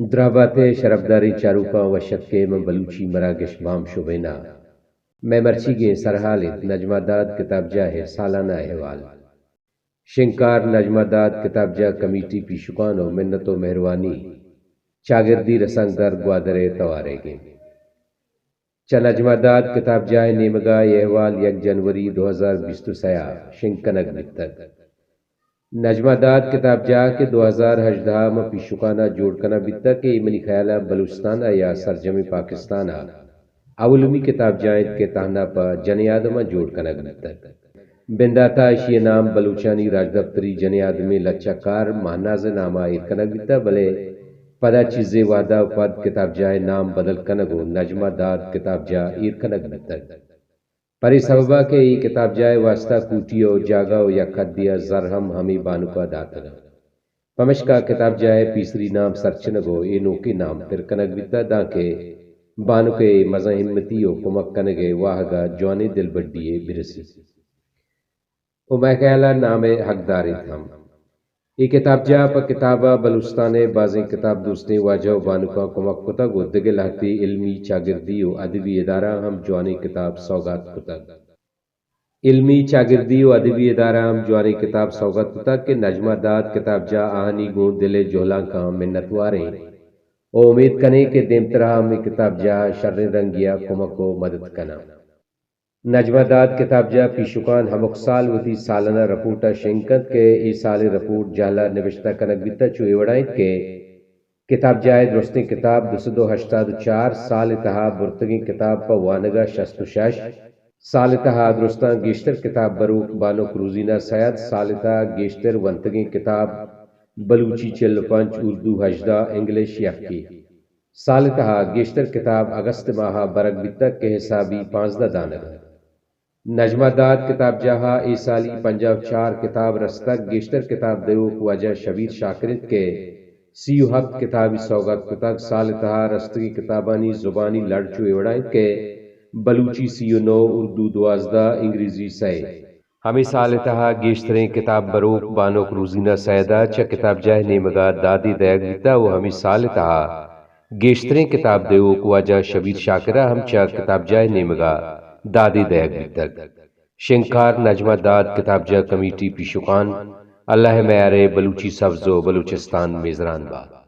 دراہ بات ئے شرپداریں چاروکاں، وش اتک ئے ماں بلوچی مراگش بام شبین ءَ۔ مئے مرچیگیں سرحال اِنت نجمہ داد کتابجاہ ءِ سالانہ احوال۔ شنگکار نجمہ داد کتابجاہ کمیٹی پیشکان ءُ منت ءُ مہروانی چاگردی رسانکدر گوادر ءِ توار ئیگ اِنت۔ چہ نجمہ داد کتابجاہ ءِ نیمگ ءَ اے احوال یک جنوری دو ہزار بیست ءُ سئے ءَ شنگ کنگ بیتگ۔ نجمہ داد کتابجاہ کہ دو ہزار ہژدہ ءَ ماں پیشکان ءَ جوڑ کنگ بیتگ کہ اے منی خیال ءَ بلوچستان ءَ یا سرجمیں پاکستان ءَ اولیمی کتابجاہ اِنت کہ تہنا پہ جنیں آدماں جوڑ کنگ بیتگ۔ بندات ءَ ایشی ءِ نام بلوچانی راجدپتری جنیں آدمیں لچہ کار مہناز ءِ نام ءَ ایر کنگ بیتگ، بلے پدا چیزے وہد ءَ پد کتابجاہ ءِ نام بدل کنگ ءُ نجمہ داد کتابجاہ ایر کنگ بیتگ۔ پرے سبب ءَ کہ اے کتابجاہ ءِ واستہ کوٹی ءُ جاگہ ءُ یک حدے ءَ زر ہم ہمے بانک ءَ داتگ اَنت۔ پمشکا کتابجاہ ءِ پیسری نام سرچنگ ءُ اے نوکیں نام پر کنگ بیتگ، دانکہ بانک ءِ مزن ہمتی ءُ کمک کنگ ءِ واہگ ءَ جوانیں دلبڈی یے برسیت۔ ءُ مئے خیال ءَ نام ءِ حقدار اِنت ہم۔ اے کتابجاہ ءَ پہ کتاب ءَ بلوچستان ءِ بازیں کتاب دوستیں واجہ ءُ بانکاں کمک کتگ ءُ دگہ لہتے علمی، چاگردی ءُ ادبی ادارہاں ہم جوانیں کتاب سوگات کتگ۔ علمی، چاگردی ءُ ادبی ادارہاں ہم جوانیں کتاب سوگات کتگ کہ نجمہ داد کتابجاہ آہانی گوں دل ءِ جہلانکاں منتوار ایں ءُ امیت کنیں کہ دیمترا ہم اے کتابجاہ ءَ شریں رنگے ءَ کمک ءُ مدد کناں۔ نجمہ داد کتابجاہ پیشکان ہمک سال وتی سالانہ رپورٹ ءَ شنگ کنت کہ اے سال ءِ رپورٹ جہل ءَ نبشتہ کنگ بیتگ، چو اے وڑا اِنت کہ کتابجاہ ءِ درستیں کتاب دو سد ءُ ہشتاد ءُ چار، سال ءِ تہا برتگیں کتاب پہ وانگ ءَ شست ءُ شش، سال ءِ تہا درستاں گیشتر کتاب بروک بانک روزینہ سید، سال ءِ تہا گیشتر ونتگیں کتاب بلوچی چل ءُ پنچ، اردو ہژدہ، انگلش یکے۔ سال ءِ تہا گیشتر کتاب اگست ماہ ءَ برگ بیتگ کہ حسابی پانزدہ دانگ اَنت۔ نجمہ داد کتابجاہ ءَ اے سالی پنجاہ ءُ چار کتاب رستگ۔ گیشتر کتاب دیوک واجہ شبیر شاکر اِنت کہ سی ءُ ہپت کتابی سوگات کتگ۔ سال ءِ تہا رستگیں کتابانی زبانی لڑ چو اے وڑا اِنت کہ بلوچی سی ءُ نو، اردو دوازدہ، انگریزی سئے۔ ہمے سال ءِ تہا گیشتریں کتاب بروک بانک روزینہ سید ءَ چہ کتابجاہ ءِ نیمگ ءَ دادے دئیگ بیتگ ءُ ہمے سال ءِ تہا گیشتریں کتاب دیوک واجہ شبیر شاکر ءَ ہم چہ کتابجاہ ءِ نیمگ ءَ دادے دئیگ بیتگ۔ شنگکار نجمہ داد کتابجاہ کمیٹی پیشکان، اللہ ءِ میار ءَ بلوچی سبز ءُ بلوچستان میزران بات۔